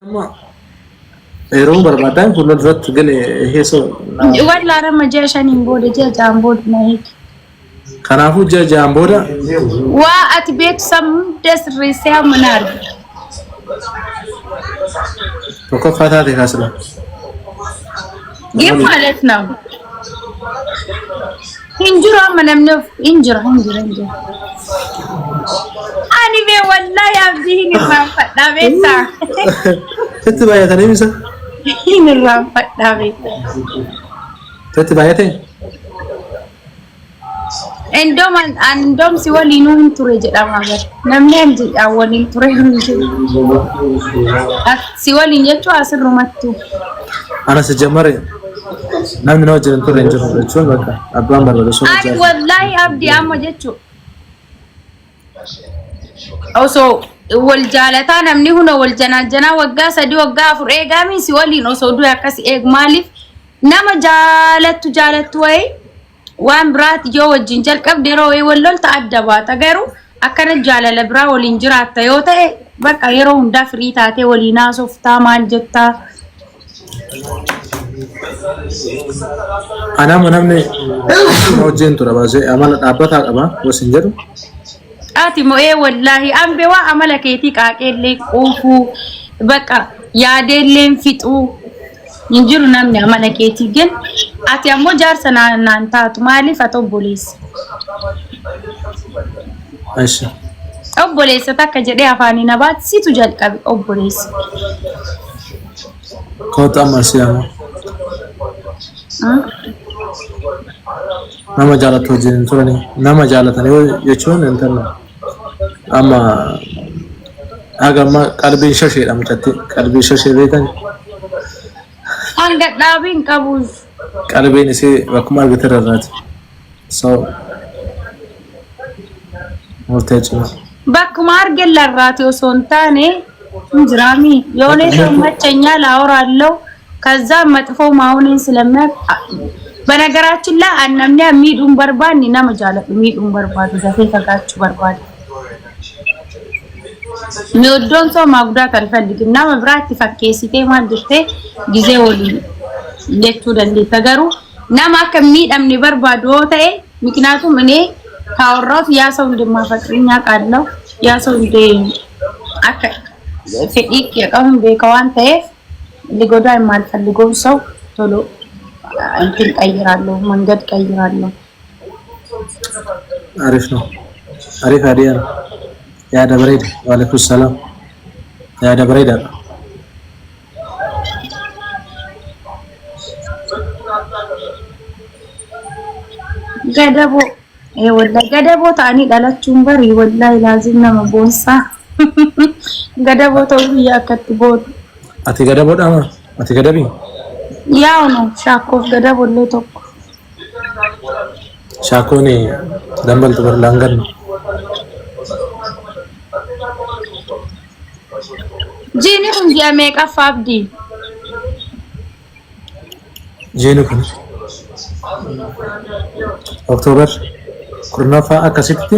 Amma yeroo barbaadan fuula duratti ግን ይሄ ሰው Wallaan amma ji'a shaniin booda, ji'a ja'aan booda na eegi. Kanaafuu ji'a ja'aan booda. Waa ati beektu san hunda sirreessee amma na argi. Tokkoffaa taate kaasila. ግን ማለት ነው hin jiru amma namni of hin jira, hin jira, hin jira. Ani bee wallahi abdii hin irraanfadhaa beektaa. Sitti baay'atanii misa? Hin irraanfadhaa beektaa. Sitti baay'ate? Indoom indoom si waliinuu hin ture jedhama bar. Namni an jedhaan waliin ture hin jiru. Si waliin jechuun asirrumattu. Ana si jammare namni na wajjin hin turre hin jiru jechuun bakka abbaan barbaadu sun Ani wallahi abdii amma jechuun osoo wal jaalataa namni huna wal janaajanaa waggaa 3, waggaa 4 eegaami si waliin osoo du'e akkas eegu. Maaliif nama jaalattu jaalattu wayii waan biraati yoo wajjin jalqabde yeroo wayii wal lolta, adda baata. Garuu akkana jaalala biraa waliin jiraatta yoo ta'e, bakka yeroo hundaa firii taatee waliin haasoftaa maal jettaa. Ana amma namni na wajjin tura baasee amala dhaabbataa qaba yoo sin jedhu. Ati mo'ee wallaahi ambe waa amala keetii qaaqeellee quufuu bakka yaadeelleen fixuu hin jiru namni amala keetii. Gen ati ammoo jaarsa naan taatu. Maaliif ati obboleessa. Ashi. Obboleessa takka jedhee afaanii na baati situ jalqabe obboleessa. Kootu amma si ama. Nama jaalatu wajjin hin turani. Nama jaalatan yoo jechuun intala amma haga amma qalbiin shasheedha mucatti. Qalbii shashee beekan. Hanga dhaabiin qabu. Qalbiin isii bakkuma argite rarraati. So murtee cimaa. Bakkuma arge larraati osoo hin taane hin jiraami. የሆነ ሰው ይመቸኛል አወራለሁ። ከዛ መጥፎ መሆኔን ስለሚያውቅ። በነገራችን ላይ namni miidhuun barbaanne nama jaaladhu miidhuun barbaadu dafee fagaachuu barbaada. የሚወደውን ሰው ማጉዳት አልፈልግም። Nama biraatti fakkeessitee maal jettee ጊዜ waliin jechuu dandeetta. Garuu nama akka miidhamne barbaadu yoo ta'e, ምክንያቱም እኔ ካወራሁት ያ ሰው እንደማፈቅረኝ አውቃለሁ። ያ ሰው እንደ akka fedhii kiyya qabu hin beeka waan ta'eef ሊጎዳ የማልፈልገውን ሰው ቶሎ እንትን ቀይራለሁ፣ መንገድ ቀይራለሁ። አሪፍ ነው። አሪፍ idea ነው። Yaada bareeda. Waalaikum salaam. Yaada bareedaadha. Gadaboo wallahi gadaboo ta'anii dhalachuun barii wallahi laazim nama boonsaa. Gadaboo ta'uu biyya akkatti boodu. Ati gadaboodhaa moo? Ati gadabii? ያው ነው shaakkoof gadabollee tokko. Shaakkoon dambaltu bar laangannu. Jiini kun ji'a meeqaffaa abdii? Jiini kun October 10ffaa akkasitti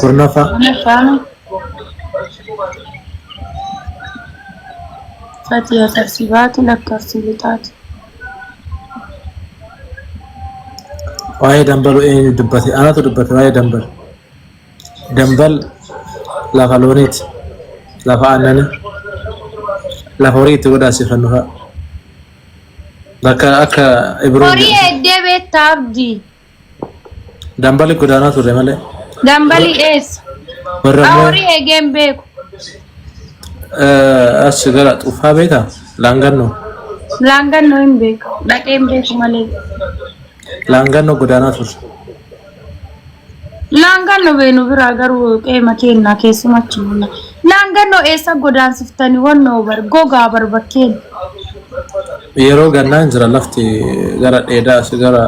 10ffaa. 10ffaa. Fatii afarsii baatu lakkarsii lixaati. Waa'ee dambaluu eenyu dubbate? Anatu dubbate waa'ee dambal. Dambal lafa looniiti. Lafa aannanii. Lafa horii itti godaansifannu fa'a. Bakka akka Ibroon Horii eeddee beektaa abdii? Dambali godaanaa turre malee. Dambalii eessa? Warra immoo Horii eegeen beeku. As gara Xuffaa beektaa? Laangannoo. Laangannoo hin beeku. Dhaqee hin beeku malee. Laangannoo godaanaa turre. Laangannoo beenu biraa garuu qeema kennaa keessumachi mulla. Laangannoo eessa godaansiftanii wannoo bar gogaa bar bakkeen. Yeroo gannaa hin jira lafti gara dheedaa as gara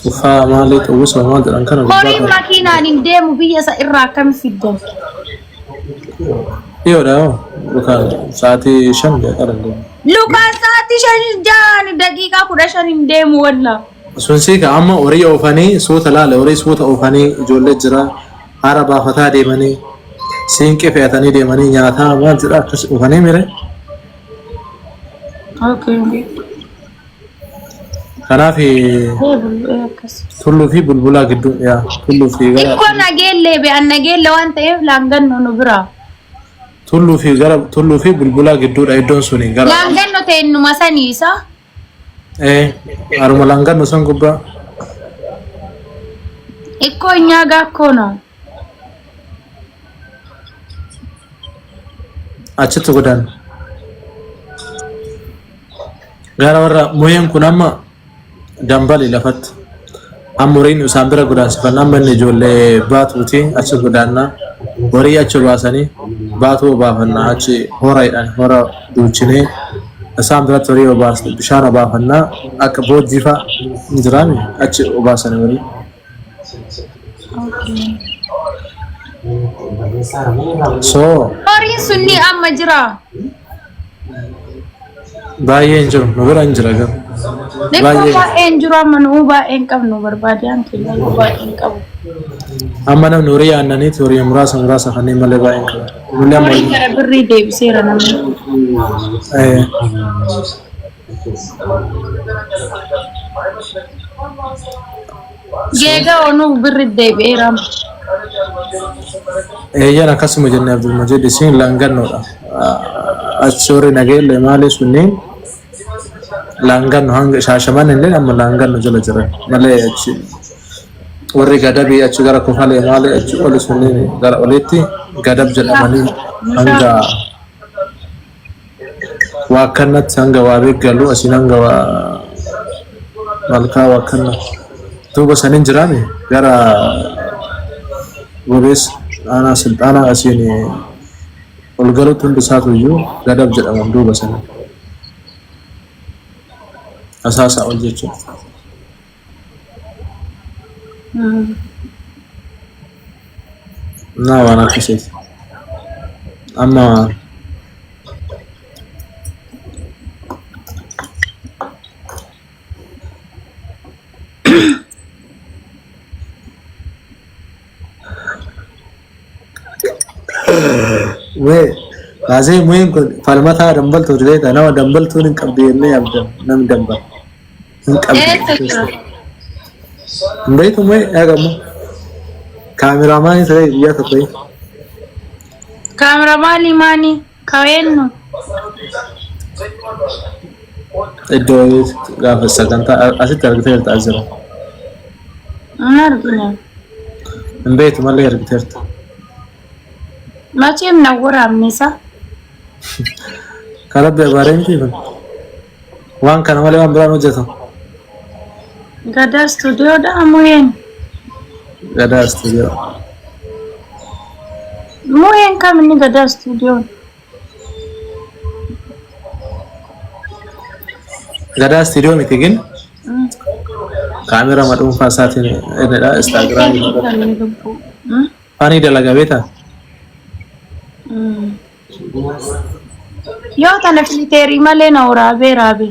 Xuffaa maalii xuwwisa maal jedhan kana gubbaa Horiin kana. makiinaan hin deemu biyya isa irraa akkami fiddan? Dhiyoodha hoo yookaan sa'aatii 5 ja'a deemu. Lukaan sa'aatii 5 6 daqiiqaa 15 hin deemu walla. Sun siika amma horii oofanii suuta laale horii suuta oofanii ijoollee jira haara baafataa deemanii Siinqee fe'atanii deemanii nyaataa maal jedha akkas dhufanii mire. Okay. Kanaaf Akkas. Tulluu fi Bulbulaa gidduu yaa Tulluu fi gara Ikkoo nageellee be'an nageelle waan ta'eef laanganno nu bira. Tulluu fi gara Tulluu fi Bulbulaa gidduudha iddoon suni gara. Laanganno ta'e numa sanii isa. Ee haruma laanganno san gubbaa. Ikkoo nyaa gaakkoo no. Achitti godaan. Gara warra muheen kun amma dambali lafatti. Amma horiin isaan bira godaansifanna amma inni ijoollee baatuuti achi godaanna. Horii achi baasanii baatuu obaafanna achi hora jedhan hora duuchinee isaan biratti horii obaasne bishaan obaafanna akka boojjii fa'a hin jiraami achi obaasanii horii. So Horiin sunni amma jira. Baay'ee hin jiru nu bira hin jira garuu. Dhibboo Baay'ee baay'ee hin jiru amma nuu baay'ee hin qabnu barbaadiyaan keenya iyyuu baay'ee hin qabu. Amma namni horii aannaniiti horii muraasa muraasa kanneen malee baay'ee hin qabu. Nullee amma Horii gara birrii deebiseera namni. Geega onuu birri deebi'eera. Eeyyan akkasuma jenne Abdulmajiid isiin laangannoodha. Achi warri nageelle maali sunniin laanganno hanga shaashaman illee amma laanganno jala jiran malee achi warri gadabii achi gara kofalee maali achi oli sunniin gara olitti gadab jedhamanii hanga Waakkannatti hanga waa beeggalu asiin hanga waa malkaa waakkanna duuba sanin jiraame gara gobeessa aanaa silxaanaa asiin ol galutti hundi isaatu iyyuu gadab jedhaman duuba sanin asaasaa ol jechuudha. Naa waan akkasiiti. Amma Wee baasee muheen kun falmataa dambaltuu beektaa nama dambaltuun hin qabdu jennee yaabda namni dambal. Hin qabdu. Eessa jira? Hin beektu mee eegamu. Kaameraamaanii ta'e guyyaa tokko Kaameraamaanii maani? Kaweennu. Iddoo gaafa sagantaa asitti argiteerta as jira. Hin argine. Hin beektu malee argiteerta. Macheem na waraabne isa. Kan rabbi abaaree miti kun. Waan kana malee waan biraan hojjetu. Gadaa istuudiyoodha muheen. Gadaa istuudiyoo. Muheen kam inni gadaa istuudiyoon? Gadaa istuudiyoo miti gin kaameraa dhuunfaa isaatiin innidha Instaagiraamii irratti. Fanii dalaga beektaa? Yoo tana filiteerii malee na waraabee raabe.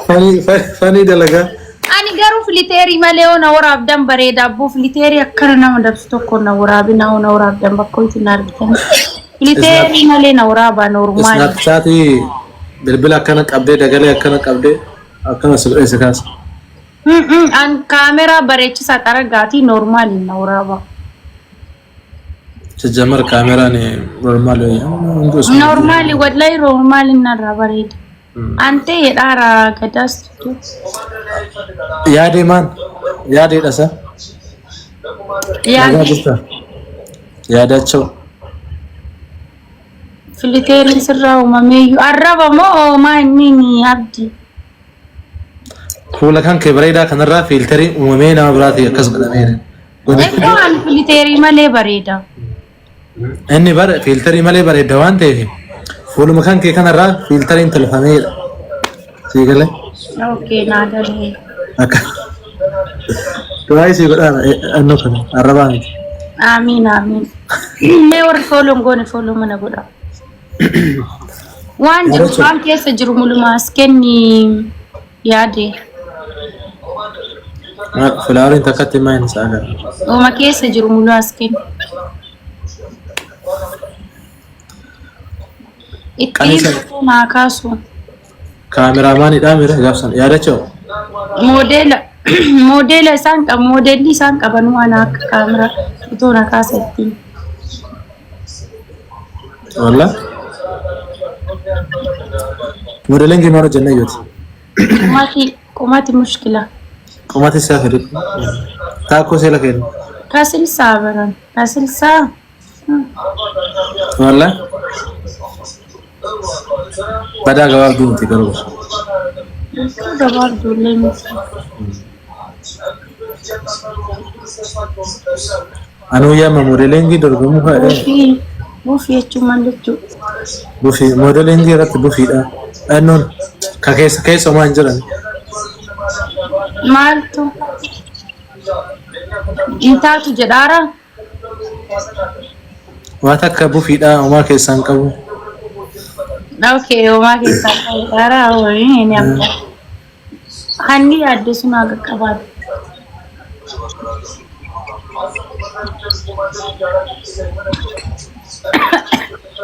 Fanii fanii dalagaa. Ani garuu filiteerii malee yoo na waraabdan bareeda abboo filiteerii akkana nama dabsu tokko na waraabina yoo na waraabdan bakka itti na argitan. Filiteerii malee na waraabaa normaali. Snapchatii bilbila akkana qabdee dagalee akkana qabdee akkana si godhee si kaasa. An kaameraa bareechisaa xaragaatii normaali na waraabaa. Sijjamar kaameraan normaali wayya. Normaali wallahi normaali narraa bareeda. Antee jedhaara gadaas. Yaadee maan? Yaadee dhasa. Nagaa Yaadee jirta? Yaadachoo. filiteeriin sirraa uumameeyyuu arraba moo oomaa inni ni abdi. Fuula kan kee bareedaa kanarraa fiiltariin uumamee nama biraatii akkas godhameera. Eebboo an filiteerii malee bareeda. Inni bara fiiltarii malee bareeda waan ta'eef fuuluma kan kee kanarraa fiiltariin tolfameedha. Sii galee? Okay naa galee. Akka du'aa isii godhaa annoo kana arrabaa miti. Amiin amiin. Mee warri fooloo hin goone fooloo mana godha. Waan jiru Yaadachuun. waan keessa jiru mulumaas kenni yaade. Filaawariin takkatti himaa hin isaa gara. Uuma keessa jiru mulumaas kenni. Ittiin Qanisa naa kaasu. kaameraamaanidha mira gaafsan yaadachoo. Moodeela moodeela isaan qabu moodeelli isaan qaban waan akka kaameraa itoo na kaasa ittiin. Walla. Modeeliin maal hojjenna yooti? Qumati qumati mushkila. Qomati isaa fedhu. Taakkoo seela kennu. Kasilsaa baran kasilsaa. Walla. Badaa gabaabduu miti garuu. Gabaabduullee miti. Anuu yaama modeelingii dorgomuu fedhe. Buufii buufii jechuun maal jechuudha? Bufii modeelingii irratti bufiidha. Dhannoon ka keessa keessa homaa hin jiran. Maaltu hin taatu jedhaara? Waan takka bufiidha homaa keessaa hin qabu. Okay, homaa keessaa qabu wayii ni amma. Hanni yaadde sun haa qaqqabaatu.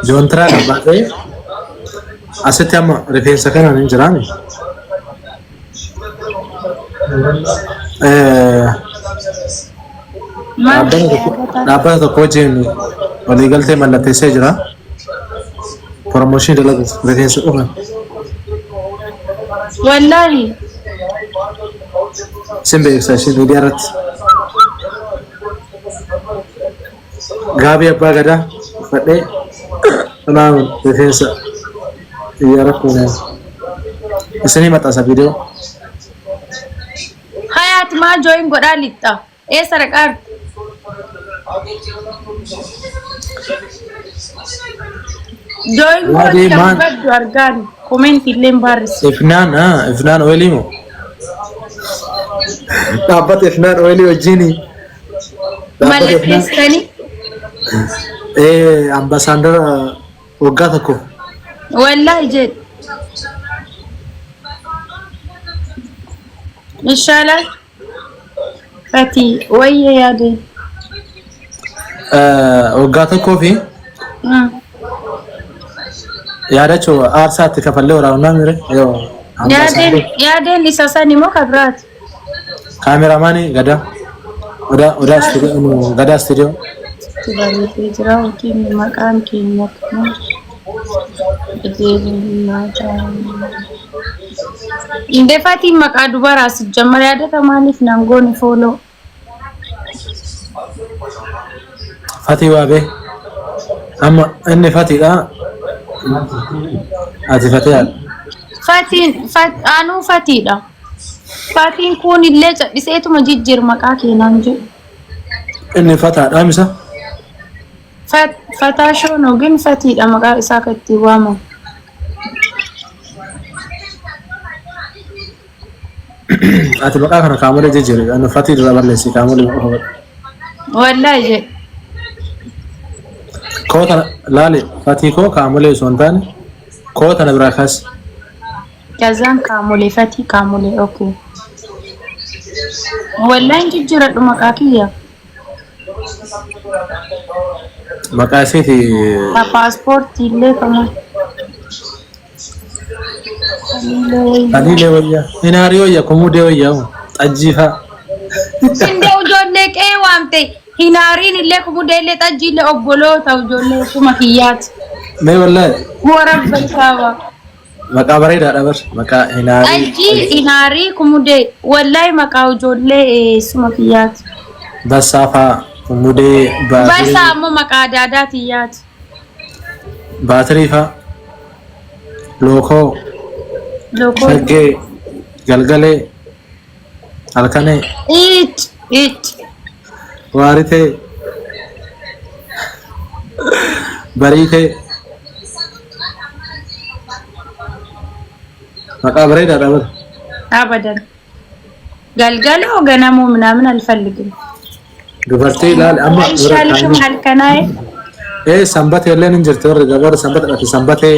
Joontiraa qabaatee asitti amma rifeensa kanaan hin jiraani. Maal Dhaabbata tokko wajjin waliigaltee mallatteessee jira. Promooshinii dalaguuf rifeensa qofa. Wallaahi Isin beeksisa ishee miidiyaa irratti. Gaabii abbaa gadaa uffadhee kanaan rifeensa xiyyaara fuunee isinii maxxansa viidiyoo. Hayaat maa jooyin godhaa lixxa. Eessa dhaqaarti? Jooyin Waadii godhi maal? baddu argaan koomenti illee hin barreessu. Ifnaan ifnaan oilii moo? Dhaabbata ifnaan oilii wajjini. Dhaabbata ifnaan Mallatteessitanii ambaasaaddara waggaa tokko. wallaahi jedhu. Inshaallah. Fatii wayya yaade. Waggaa tokkoo fi yaadachuu aarsaatti kafallee waraabnaa mire yoo Yaadeen yaadeen isa san immoo ka biraati. kaameraamaanii gadaa odaa odaa istuudiyoo gadaa istuudiyoo Itti bareedee jira yookiin maqaan keenya kana Indefatiin maqaa dubaraa si jammar yaadata maaliif nan goone fooloo. Fatii waabee amma inni fatiidha ati fatiidha. Fatiin anuu fatiidha. Fatiin kun illee cadhiseetuma jijjiir maqaa keenaan jedhu. Inni fataadha misa Fataa shoonoo gin fatiidha maqaa isaa kan ittiin waamamu. Ati maqaa kana kaamolee jijjiiri ani fatii dura balleessi kaamolee qofa godhu. Wallaahi jedhe. Koo tana laali fatii koo kaamolee osoo hin taane koo tana biraa kaasi. Kazaan kaamolee fatii kaamolee okay. Wallaahi jijjiiradhu maqaa kiyya. Maqaa isiiti Ka paaspoortii illee kama. Taliilee wayyaa hinaarii wayyaa kumudee wayyaa xajjii fa'a. Sindee ijoollee qe'ee waamte hinaariin illee kumudee illee xajjii illee obboloota ijoollee suma kiyyaati. Mee wallaahi Warabba isaaba. maqaa bareedaadha bar maqaa hinaarii Xajjii hinaarii kumudee wallaahi maqaa ijoollee suma kiyyaati. Bassaa fa'a kumudee Basaa baatirii ammoo maqaa adaadaa tiyyaati. Baatirii fa'a lookoo Lokoo. shaggee galgalee halkanee Iic iic. waaritee bariitee maqaa bareedaadha bar. Abadan. Galgaloo ganamoo ምናምን አልፈልግም። Dubartii ilaali amma warra አይሻልሽም halkanaa'e? Ee sanbatee illee ni jirti warri warra sanbata dhalate sanbatee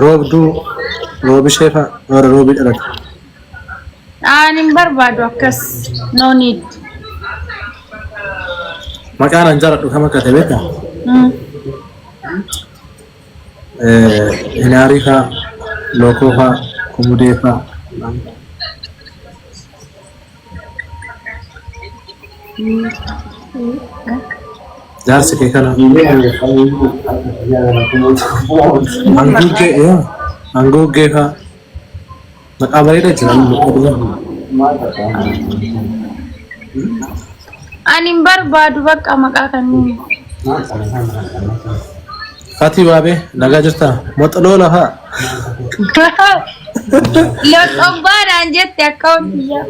roobduu roobishee fa'a warra roobii dhalate. Ani hin barbaadu akkas. No need. Maqaan an jaaladhu kam akka ta'e beektaa? Hinaarii faa, Lookoo faa, Kumudee faa. Jaarsi kee kana. Hanguuggee yaa hanguuggee faa. Maqaa bareedaa jira. Ani hin barbaadu bakka maqaa kanneen. Fatii Waabee nagaa jirtaa? Moxoloo lafaa. Loxobbaadhaan jette akka hojii.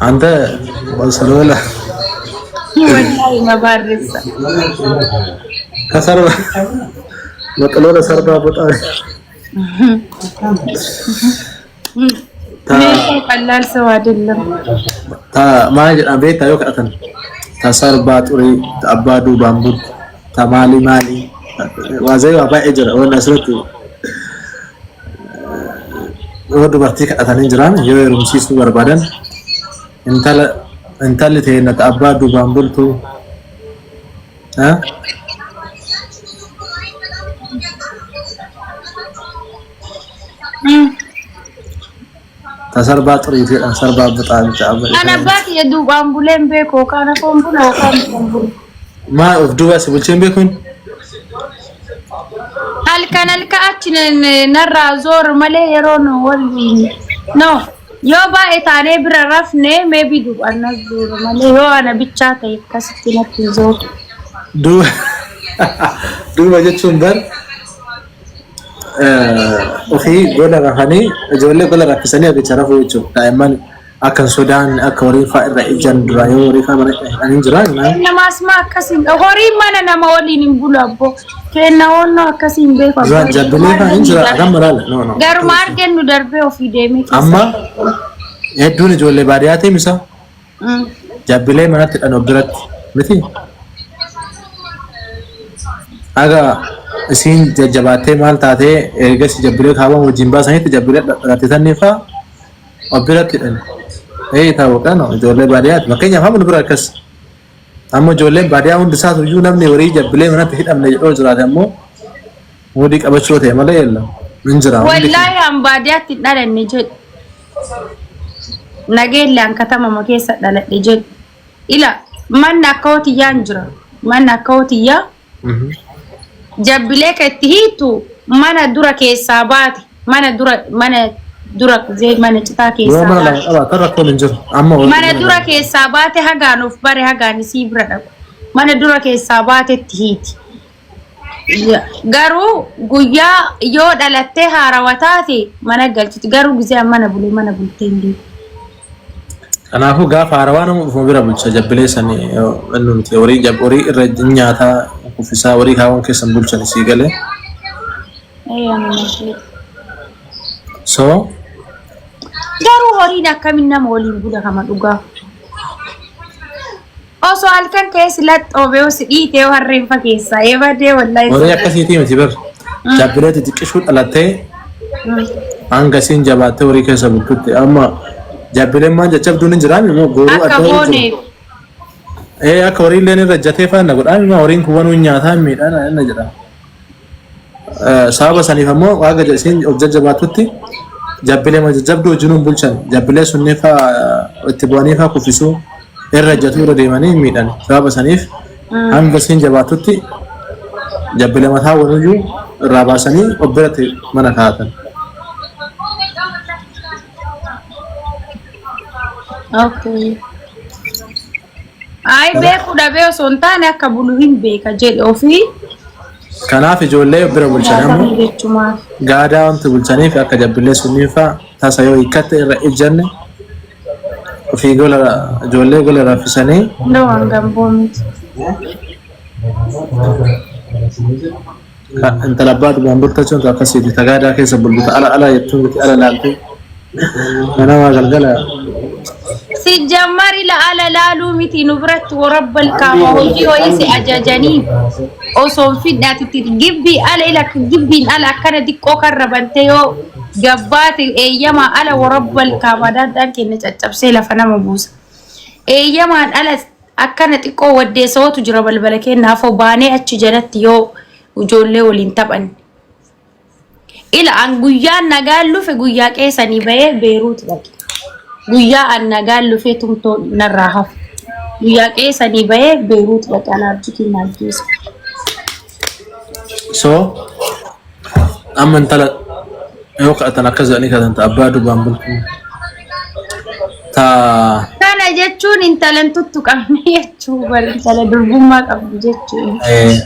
Anta moxoloola. Wallahi mabaarressa. Kasarba. Moxoloola sarbaa boxaa. Ta ቀላል ሰው አይደለም። ta maal jedhama beektaa yoo kadhatan ta sarbaa xurii ta abbaa duubaan bultu ta maalii maalii waa zayii waa baay'ee jira waan asirratti yoo dubartii kadhatanii jiran yoo heerumsiisuu barbaadan intala intalli teenna ta abbaa duubaan bultu ha? Ta sarbaa xuriitiidhaan sarbaa bixaa bixaa An abbaa kiyya duubaan buleen beeku yookaan afoon bula yookaan hin bulu. Maa of duuba si bulcheen beekuun Halkan halka achi narraa zoor malee yeroo nu waliin no yoo baay'ee taanee bira rafne maybe duubaan na zoora malee yoo ana bichaa ta'e akkasitti natti hin zooru. Duuba duuba jechuun bar ofii gola rafanii ijoollee gola raffisanii abicha rafuu jechuudha. Daa'imman akka hin sodaanne akka horii fa'aa irra ijjan dura yoo horii fa'aa mana hidhanii jiran Namaas maa akkasiin horiin mana nama waliin hin bulu abbo. Kenna wonnoo akkasiin beeku abbo. duraan jabbilee fa'aa hin jira akkam malaala no no. Garuma argannu darbee ofii deemee keessa. Amma hedduun ijoollee baadiyyaa ta'e misa jabbilee manatti hidhan of biratti miti. Aga isiin jajjabaattee maal taatee ergasii jabbilee kaawwan wajjin baasanitti jabbilee dhadhaatee fa'aa of biratti hidhan. Ee ta'uu kana ijoollee baadiyyaati. Fakkeenyaaf amma nu bira akkas. Amma ijoolleen baadiyyaa hundi isaatu iyyuu namni horii jabbilee manatti hidhamne jedhoo jiraate ammoo muudii qabachuu ta'e malee yella hin jira. Wallaahi an baadiyyaatti hin dhalanne jedhu. Nageellaan katamama keessa dhaladhe jedhu. Ila manni akka hotiyyaa hin jira. Manni akka hotiyyaa jabbilee kan itti hiitu mana dura keessaa baate mana dura mana dura mana citaa Yoo keessaa mana lama baate. qabaatan rakkoon hin jiru. Amma Mana dura keessaa baate hagaan of bare hagaan isii bira dhaqu. Mana dura keessaa baatetti hiiti. Garuu guyyaa yoo dhalattee haarawa taate mana galchiti. Garuu gizee mana bulee mana bultee hin beeku. Kanaafuu gaafa haarawaa nama dhufuma bira bulcha jabbilee sanii inni nuti horii horii irra nyaataa kuffisaa horii kaawwan keessan bulchan sii galee. Ee, ani malee. So Garuu horiin akkamiin nama waliin bula kama dhugaa. Osoo halkan keessa laxxoobee si dhiitee harreen fa keessaa eebadee wallahi. Horii akkasiitii miti bar. Jabbilee xixiqqishuu dhalattee hanga isiin jabaattee horii keessa bultutti amma jabbileen maan jajjabduun hin jiraami immoo gooruu Akka adda jiru. booneef. Ee akka horii illee irra jatee faana godhaan immoo horiin kun wanuu nyaataa miidhaan inni jedha. Sababa saniif ammoo waaqa isiin of jajjabaatutti jabbilee ma jajjabduu wajjinuun bulchan jabbilee sunnii faa itti bu'anii faa kuffisuu irra jatuu irra deemanii miidhan. Sababa saniif hanga isiin jabaatutti jabbilee mataa wanuyyuu irraa baasanii of biratti mana kaa'atan. Okay. Ay beeku dhabee osoo hin taane akka bulu hin beeka jedhe ofii. Kanaaf ijoollee of bira bulchan ammoo Jechumaaf. gaadaa wanti bulchaniif akka jabbilee sunnii faa tasa yoo hiikkatte irra ijjanne ofii gola ijoollee gola raffisanii Ndoo hangam miti. Intala abbaa duubaan bultachuun akkasiiti tagaadaa keessa bulbuta ala ala jettuun miti ala laaltee ganama galgala. Sijjammar ila ala laaluu miti nu biratti warabbal kaama hojii wayii si ajajanii osoo hin fidhaatitti gibbii ala ila gibbiin ala akkana xiqqoo karra bantee yoo gabbaate eeyyamaa ala warabbal kaama daandaan keenya caccabsee lafa nama buusa. Eeyyamaan ala Akkana xiqqoo waddeessawatu jira balbala keenya hafoo baanee achi jalatti yoo ijoollee waliin taphanne. Ila an guyyaan nagaan lufe guyyaa qeesanii bahee Beeruut dhaqe. Guyyaa an nagaan lufee tumtoo narraa hafu. Guyyaa qeesanii bahee Beeruut dhaqe ana abjitiin na ajjeese. So amma intala yoo kadhatan akkas jedhanii kadhatan ta abbaa duubaan bultu ta Kana jechuun intalan tuttuqamne jechuu bar intala durbummaa qabdu jechuudha. eh,